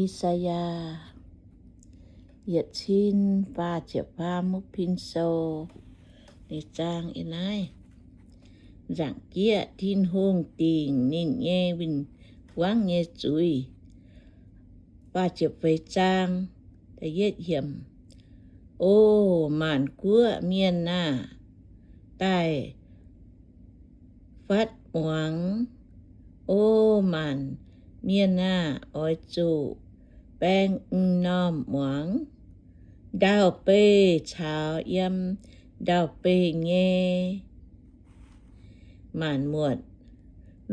I^saa^yaa yietc cin faah ziepc faam wuov pin sou. Ninh zaang yiem naaiv. Nzaangc jieqv, Tin-Hungh dingc ninh nyei win-wangv nyei zuiz. Faah ziepc feix zaang, da'yietv yiemc. O maanc guoqv mienh aah! Daaih fatv muangx. O maanc mienh aah! Oix zuqc baeng m'normh muangx. Ndau-beih caux yiem ndau-beih nyei maanc muotc,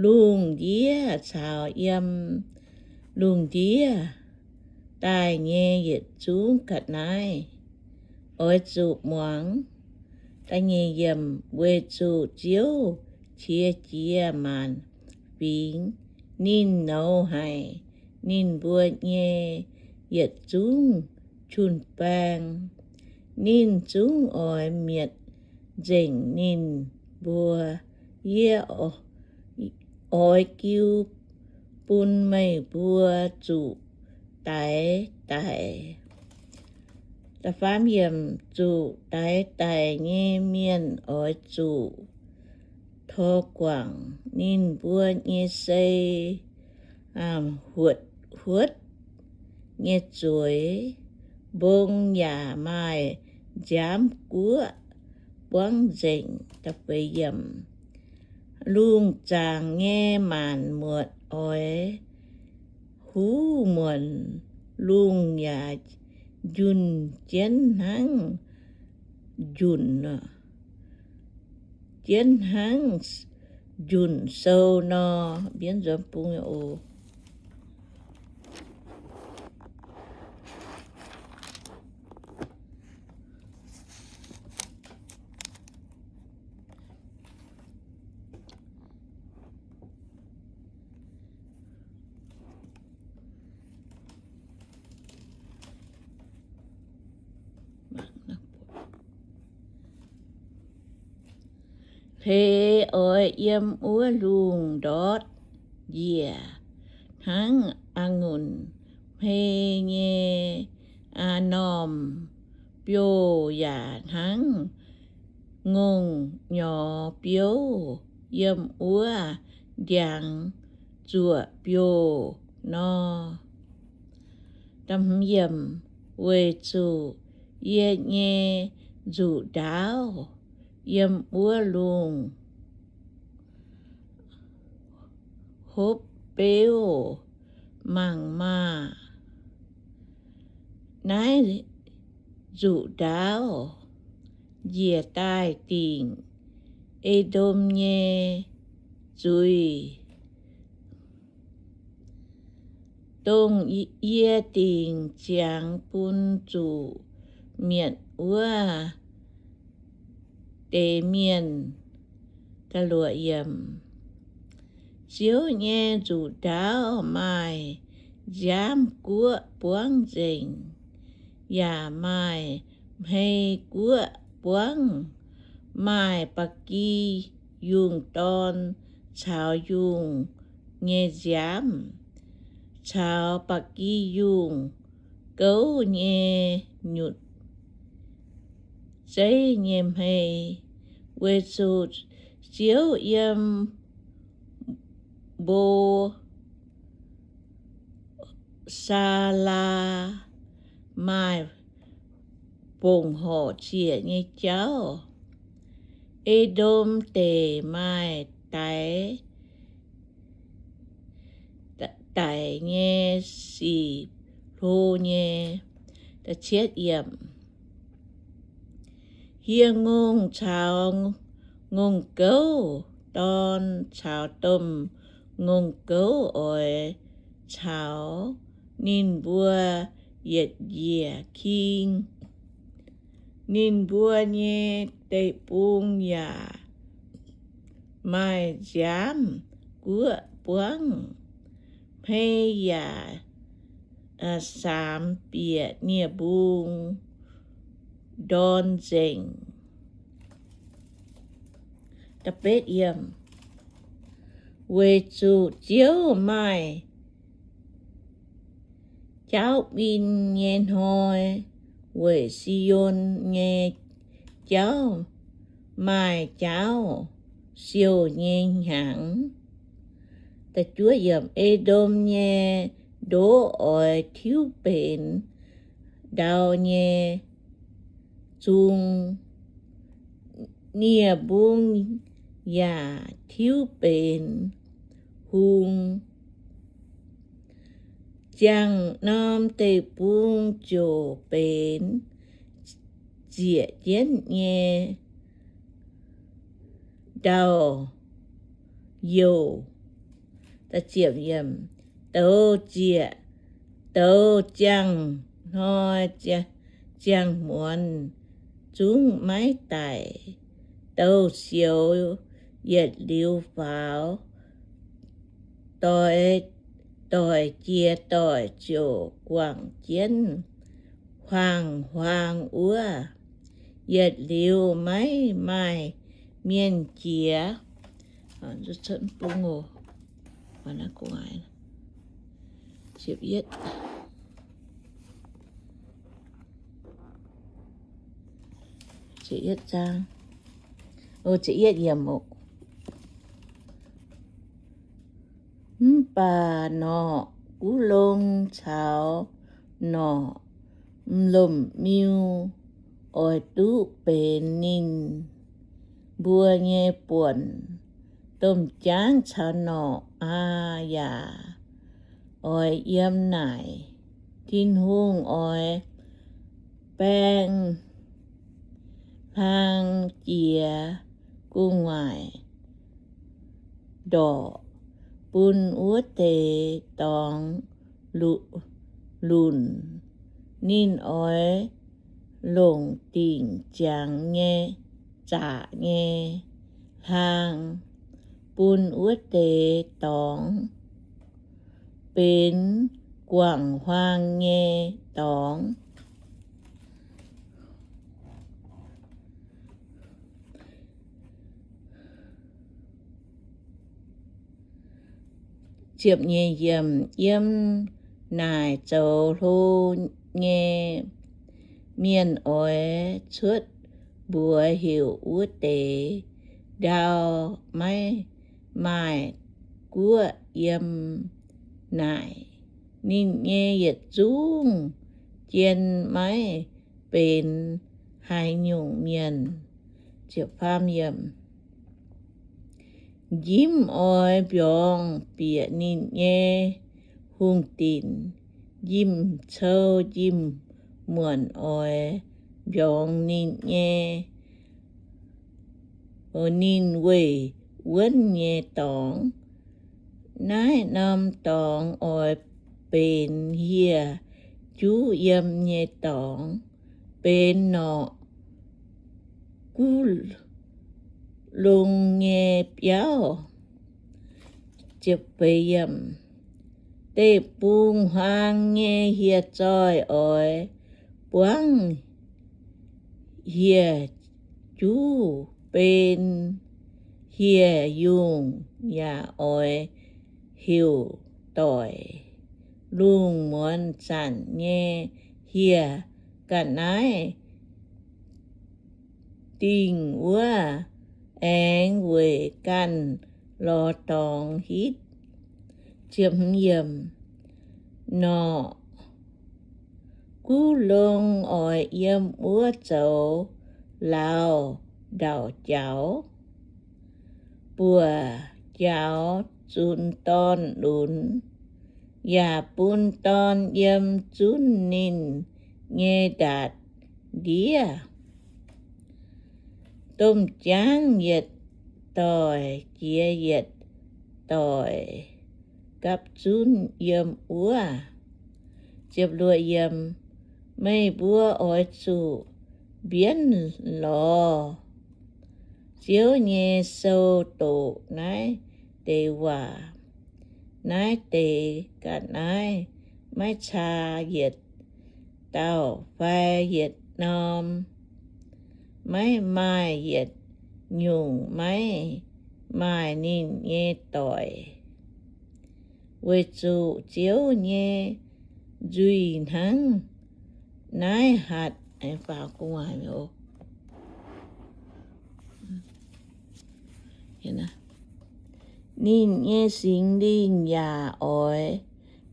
lungh ndiev caux yiem lungh ndiev daaih nyei yietc zungv ga'naaiv, oix zuqc muangx. Weic zuqc Ziouv qiex jiez maanc fingx, ninh nouz haic ninh mbuo nyei yietc zungv jun-baeng. Ninh zungv oix mietc nzengc ninh mbuo. Yie oix jiu bun meih mbuo zuqc daix daic. Zuqc daix daic nyei mienh oix zuqc tor guangc ninh mbuo nyei sei, huotc huotv nyei zueiz. Mbong yaac maaih nziaamv guoqv buangv nzengc. Lungh zaangc nyei maanc muotc oix huv muonc, lungh yaac njunh jienv hnangv njunc, jienv hnangv njunc sou nor. Mbienv nzuonx bung oc. Hleix oix yiem wuov lungh ndortv njiec hnangv a'ngunc hmei nyei normh biouv yaac hnangv ngongh nyorx biouv yiem wuov ndiangx zuoqc biouv nor. Weic zuqc yie nyei nzuqc ndaauv yiem wuov lungh hopv beuv mangc maah! Naaiv nzuqc ndaauv njiec daaih dingc E^ndom nyei zuiz, dongh yie dingc ziangx bun zuqc mietc wuov deix mienh. Ziouv nyei nzuqc ndaauv maaih nziaamv guoqv buangv nzengc, yaac maaih hmei guoqv buangv, maaih ba'gi yungh dorn caux yungh nyei nziaamv, caux ba'gi yungh gouv nyei nyutc zeiv nyei hmei, weic zuqc Ziouv yiem Mbo^saa^laa maaih fongc horc ziec nyei jauv. E^ndom Deic maaih daix daic nyei sic hlo nyei. Hieh ngongh caux ngongh gouv, dorn caux domh ngongh gouv oix caux ninh mbuo yietc njiec king. Ninh mbuo nyei deic-bung yaac maaih nziaamv guoqv buangv, hmei yaac saamx bieqc nie-mbung ndorn nzengc. Weic zuqc Ziouv maaih jaauv win nyei hnoi, weic Si^on nyei jauv maaih jaauv siouh nyei hnyangx. E^ndom nyei ndoqv oix tiuv benx ndau nyei zung, nie-mbung yaac tiuv benx hung. Ziangh norm deic-bung ziouc benx zieqc jienv nyei ndau-youh. Douz zieqc, douz ziangh hnoi ziangh muonz zungv maiv daic. Douz-sioux yietc liuz faaux, doix, doic jiex doic ziouc guangc jienv huaang-huaang wuov. Yietc liuz maiv maaih mienh jiex. Mv baac norqc guv long caux norqc m'lomc miu oix duqv benx ninh mbuo nyei buonc. Domh jaangv caux norqc aa yaac oix yiem naaic. Tin-Hungh oix baeng hlang jiex gu'nguaaic ndorqc bun wuov deix dorngx lunc. Ninh oix longc dingc ziangx nyei zaqc nyei hlang bun wuov deix dorngx benx guangc huaang nyei dorngx. Yiem naaic zoux hlo nyei mienh oix cuotv mbuox heuc wuov deix ndau maiv maaih guoqv yiem naaic. Ninh nyei yietc zungv jien maiv benx haaix nyungc mienh. Njimv oix mbiorngz bieqc ninh nyei hungh dinc, njimv-cou njimv-muonc oix mbiorngz ninh nyei, ninh weih wuonv nyei dorngx. Naaiv norm dorngx oix benx hieh juv yiem nyei dorngx, benx norqc guv long nyei biauv. Deic-bung-huaang nyei hieh zoih oix buangv hieh juv, benx hieh yungh, yaac oix heuc doic. Lungh muonz zanc nyei hieh ga'naaiv dingh wuov aengx weic ganh lorz dorngx hitv. Norqc guv long oix yiem wuov zoux lauz ndauc jaux, buoqc jaux zunc dorn lunx, yaac bun dorn yiem zunv ninh nyei ndaatv ndiev. Domh jaangv yietc doic jiex yietc doic gapv zunv yiem wuov. Meih mbuo oix zuqc mbienv lorz Ziouv nyei sou doqc naaiv deix waac. Naaiv deix ga'naaiv maiv caa yietc dauh fai yietc norm, maiv maaih yietc nyungc maiv maaih ninh nyei doic, weic zuqc Ziouv nyei nzuih hnangv naaiv hatc. Ninh nyei Singx Lingh yaac oix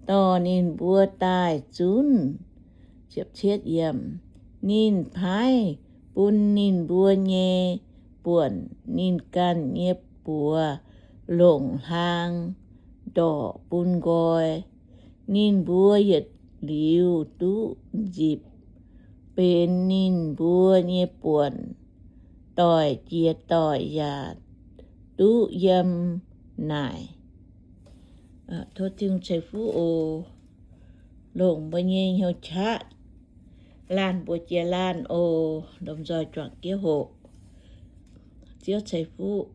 dorh ninh mbuo daaih zunv. Ninh paaiv bun ninh mbuo nyei buonc ninh ganh nyei buoz longc hlaang ndorqc bun nqoi. Ninh mbuo yietc liuz duqv nzipc benx ninh mbuo nyei buonc, doic jiex doic yaac duqv yiem naaic. Tov Tin-Hungh ceix fuqv oc. Longc mbuo nyei hnyouv qaqv laanh mbuox jiex laanh oc. Lomh nzoih juangc jienv hoqc. Ziouv ceix fuqv.